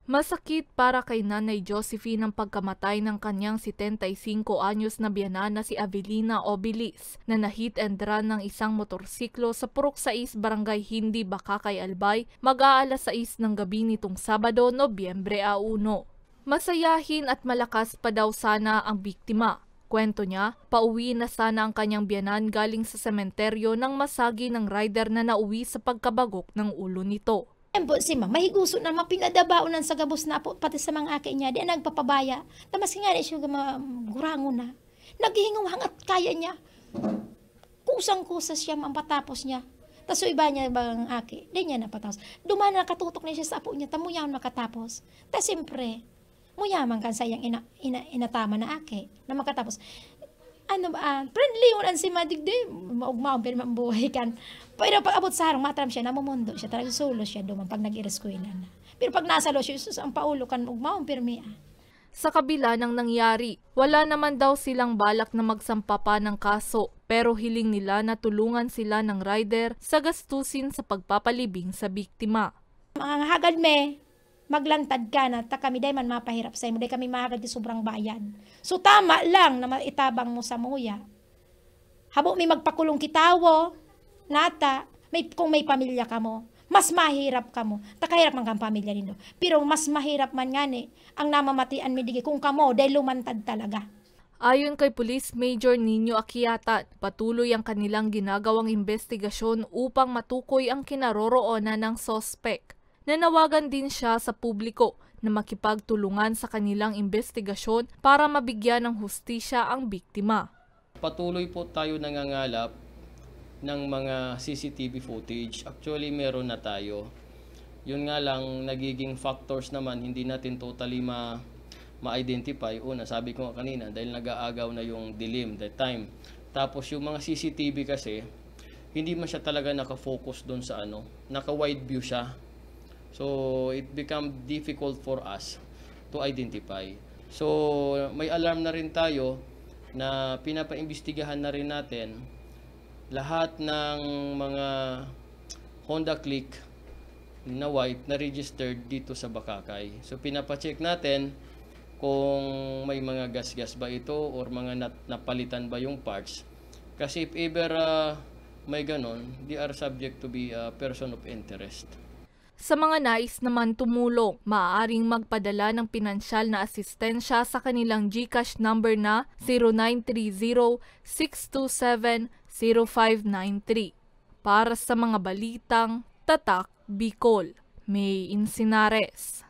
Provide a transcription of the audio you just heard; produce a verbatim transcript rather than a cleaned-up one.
Masakit para kay Nanay Josephine ang pagkamatay ng kanyang setenta y cinco anyos na biyanan na si Avelina Obilis, na na-hit and run ng isang motorsiklo sa Purok sais, Barangay Hindi, Bacacay, Albay, mag-aalas sais ng gabi nitong Sabado, Nobyembre a uno. Masayahin at malakas pa daw sana ang biktima. Kwento niya, pauwi na sana ang kanyang biyanan galing sa sementeryo nang masagi ng rider na nauwi sa pagkabagok ng ulo nito. Yan po si ma'am, mahiguso na mapinadabaon sa gabos na po, pati sa mga aki niya, di nagpapabaya. Tamas nga na siya ma-, gurangon na. Naghihinguhang at kaya niya. Kusang-kusa siya, ma'am, patapos niya. Tas yung iba niya bang aki, di niya napatapos. Duman na nakatutok na siya sa apo niya, tamuyaon makatapos. Ta siyempre, muyaman kan sa iyang ina, ina, inatama na aki, na makatapos. Ano ba, ah, friendly yun ang si Madigdi, maugmaon, pero mambuhay kan. Pero pag abot sa harong, matram siya, namumundo siya, talagang sulo siya duman pag nag-ireskwela na. Pero pag nasa lo siya, sus, ang paulo kan ugmaon, pirmi, ah. Sa kabila ng nangyari, wala naman daw silang balak na magsampa pa ng kaso, pero hiling nila na tulungan sila ng rider sa gastusin sa pagpapalibing sa biktima. Ang hagad me, maglantad ka na, ta kami dai man mapahirap sa imo, dai kami mahagad di sobrang bayad. So, tama lang na maitabang mo sa muya. Habo mi magpakulong kitawo, nata, may, kung may pamilya kamo, mas mahirap kamo. Ta kahirap man kan pamilya nindo. Pero mas mahirap man ngani ang namamatian mi digi kung kamo, dai lumantad talaga. Ayon kay Police Major Nino Aquiatan, patuloy ang kanilang ginagawang imbestigasyon upang matukoy ang kinaroroonan ng suspek. Nanawagan din siya sa publiko na makipagtulungan sa kanilang imbestigasyon para mabigyan ng hustisya ang biktima. Patuloy po tayo nangangalap ng mga C C T V footage. Actually, meron na tayo. Yun nga lang, nagiging factors naman, hindi natin totally ma-, ma-identify. Una, sabi ko nga kanina, dahil nag-aagaw na yung dilim, the time. Tapos yung mga C C T V kasi, hindi man siya talaga nakafocus doon sa ano, naka-wide view siya. So, it become difficult for us to identify. So, may alarm na rin tayo na pinapaimbestigahan na rin natin lahat ng mga Honda Click na white na registered dito sa Bacacay. So, pinapacheck natin kung may mga gasgas ba ito or mga nat-, napalitan ba yung parts. Kasi if ever, ah, may ganon, they are subject to be a person of interest. Sa mga nais naman tumulong, maaaring magpadala ng pinansyal na asistensya sa kanilang GCash number na zero nine three zero, six two seven, zero five nine three. Para sa mga balitang Tatak Bicol, May Insinares.